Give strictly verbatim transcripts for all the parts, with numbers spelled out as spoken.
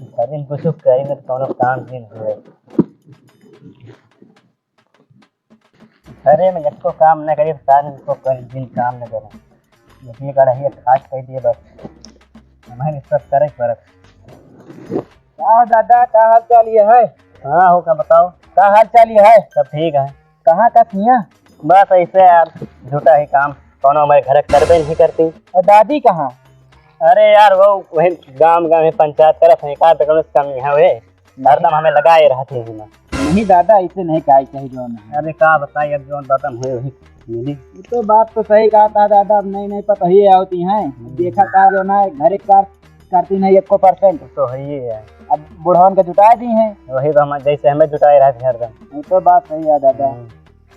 घरे में कुछ करी न, कौनो काम भी नहीं है। घरे में एको काम न करी, सारे को कई दिन काम न करे। इतनी कड़ाही खास कर दिए बस, हमें सब करे के पड़त। का दादा, का हाल चाल ये है? हाँ हो, का बताओ? का हाल चाल ये है? सब ठीक है। कहाँ का किया? बस ऐसे यार, झूठा ही काम, कौनो हमारे घर करबे नहीं करती। और दादी कहाँ? अरे यार, वो वही गांव गांव में पंचायत करत है, का तो कौनो कमी है वे, हरदम हमें लगाए रहते हैं ना। नहीं दादा, ऐसे नहीं कहा चाहिए जो नहीं। अरे का बताई, अब जो बदन हुए वही मिली। ये तो बात तो सही कहा था दादा, अब नई नई पतोहिए आवती हैं, हम्म। देखा था जो ना, घर एक कार करती नहीं एको percent। तो है ही है। अब बुढ़वन के जुटा दी हैं। वही तो हम, जैसे हमें जुटाए रहते हैं हरदम। ये तो बात सही है दादा। हम्म।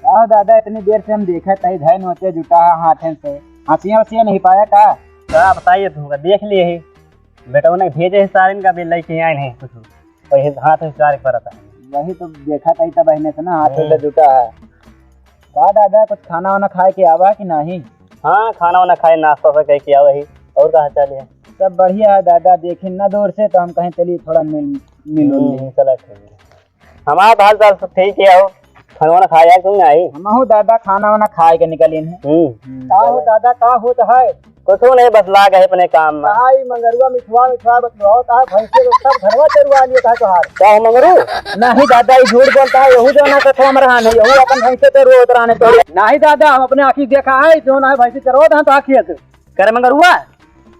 का हो दादा, इतनी देर से हम देखत हई, धैन होते जुटा है हाथन से, हंसिया वसिया नहीं पाया का? का बताइए तुमका, देख लिए ही, बेटवा ने भेजे है सारिन का भी लेके आए नहीं कुछ, वही हाथ से चार करता है। वही तो देखत हई तब बहने से ना हाथ से हम्म। जुटा है। का दादा, कुछ खाना वाना खाए के आवा कि नहीं? हाँ, खाना वाना खाए, नाश्ता से कह के आवा ही। और कहाँ चले? सब बढ़िया है दादा, देखिन ना दूर से तो हम कहें चलिए थोड़ा मिल, मिल उल हम्म, ले। चला ठीक है। हमारा तो हाल चाल सब ठीक है हो, खाना वाना खाया तुम नहीं? हमहू दादा खाना वाना खाए के निकलिन है। हम्म। का हो दादा, का होत है? कुछ नहीं, बस लाग है अपने काम में। का ई मंगरुआ मिठवा मिठवा बतलाओ, का भैंसे को सब घरवा चरवा लिए का तोहार? का हो मंगरू? नहीं दादा, ई झूठ बोलता है, यहू जो ना कथवा में रहा नहीं, यहू अपन भैंसे पे रोत रहा नहीं तो। नहीं दादा, हम अपने आँखी देखा है, जो ना है भैंसे चरवा दे तो आँखी है। करे मंगरुआ,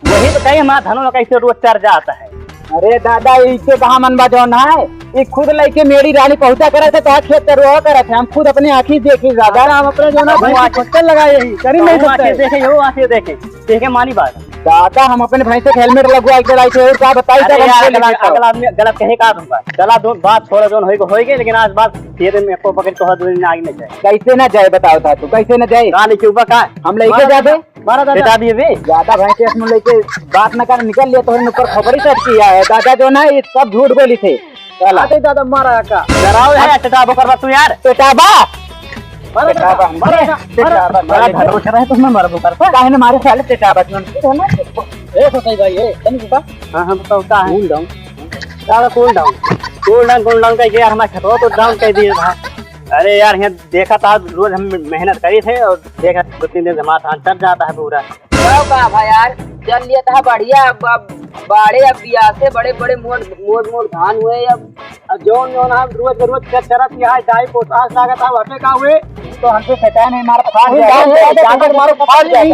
वही तो कही हमारा धनो कैसे रोज चर जाता है। अरे दादा, इसे कहाँ मन बा जौन है? ई खुद लइके मेड़ी रानी पहुँचा करत है, तो खेत चरवा करत है। हम खुद अपने आँखी देखी दादा। हम अपने जो ना कहूँ भैंस आँखें, खुद से लगाए ही, करी नहीं कहूँ सकते। आँखें देखे, यो आँखें देखे, देखे मानी बात। दादा, हम अपने भैंस के helmet लगवा के लाई थे, और का बताई अरे सब हम यार, बोली अगला, नहीं तो। अगला आदमी गलत कहे का दूंगा। चला दो, बात थोड़ा जौन होई, होई गई, लेकिन आज बात फिर में को पकड़ के दो दिन आगे नहीं जाए। कैसे ना जाए बताओ था तू, कैसे ना जाए? का लेके ऊपर का? हम लेके मारा जाबे? मारा दादा। बेटा भी बे। ज्यादा भैंस के मुंह लेके बात न कर, निकल लिया तो ऊपर खोपड़ी से किया है। दादा जो ना, ये सब झूठ बोली थे। चला। आते दादा मारा का। डराओ है, टेटाबो करबा तू यार। टेटाबा? मारा टेटाबा, दादा, मारा दादा, टेटाबा, मारा। बड़ा भरोसा रहे तो मैं मरबो करता। काहे ना मारे साले टेटाबा तुम? ए, सोसाई भाई, ए, तनी रुका। हाँ, हाँ, बताओ, का है? Cool down। का cool down? Cool down, cool down कह के यार हमारा खेतवा तो down कर दिए था। अरे यार, यहाँ देखा था, रोज हम मेहनत करी थे और देखा, दो तीन दिन से हमारा धान चर जाता है पूरा। जाओ का भाई यार, चल लिया था बढ़िया, अब, अब बाड़े, अब बियासे बड़े बड़े मोट, मोट, मोट धान हुए, अब, अब जौन, जौन हम रोज के रोज चर, चरत यहाँ डाई पोटास लागत है, वटे का हुए? तो हमसे शैतान है, मार फाड़ अरे जाए, यार, जाकर मारो, फाड़ जाए।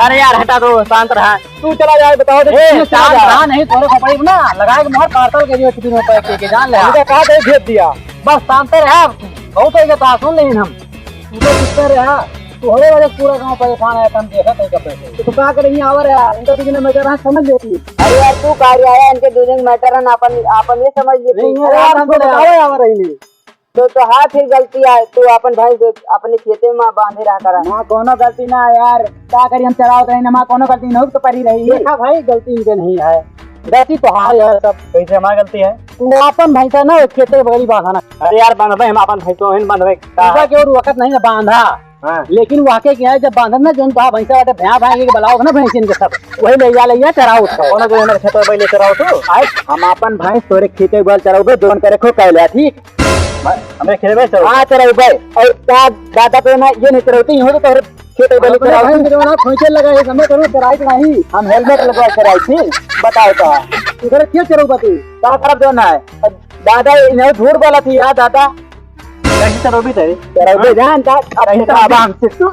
अरे यार, हटा दो, शांत रहा। तू चला जाए, बताओ तो, ए, तू चला शांत जाए। रहा, नहीं, तोरे खोपड़ी में ना, लगाए के मोहर पार्सल के दियो, छुट्टी में पैक के, जान ले। हमका कहा दे, भेज दिया। बस शांत रहा, बहुत हो गया, तो सुन लेन हम। तू तो चुप रहा, तोहरे वजह से पूरा गांव परेशान है, हम देखत है कब से। तो का करेंगे, आवर है, इनका बीच में मैं रहा, समझ लेती। अरे यार, तू का रे आया, इनके दो जन matter है ना, अपन, अपन ये समझ लेती। नहीं, अरे यार, यार, हमको हमको बताओ, आवर है नहीं। तो, तो हाँ, फिर गलती है, तू अपन भैंस अपने खेते में बांधे रहा करा। ना, कोनो गलती ना है यार, का करी, हम चरावत रही ना, माँ, कोनो गलती ना हो तो परी रही। देखा भाई, गलती इनके नहीं है, गलती तो हार है सब। कैसे हमारी गलती है? तू अपन भैंसा ना खेते के बगली बांधा ना। अरे यार, बांधबे हम अपन भैंसो, हम बांधबे का? ऐसा क्यों वक्त नहीं ना बांधा? हाँ। लेकिन वाकई क्या है, जब बांधब ना, जौन कहा भैंसा बाटे, भैं भैं के बुलाओ ना भैंसिन के सब, वही ले जा, ले जा, चराओ उसको। कौन जो हमारे खेत में ले चराओ तू? आए, हम अपन भैंस तोरे खेते बल चराओ बे, जौन करे खो कहले, ठीक? मैं, हमरे खेत में चराओ? हाँ, चराओ बे। और का दादा पे ना, ये नहीं चराओ, तो यूं हो तो तोरे खेते बल अपने चराओ। भैंस के जौन आप खोंचे लगा, ये समझ करो, चराई के नहीं। हम helmet लगा चराई थी, बताओ तो। इधर क्यों चराओ बा तू? का करब जौन है? दादा, इन्हें झूठ बोला थी यार दादा। कैसे चरोबी थे? चरोबी जान का, अब कैसे चरोबी? अब हमसे तू।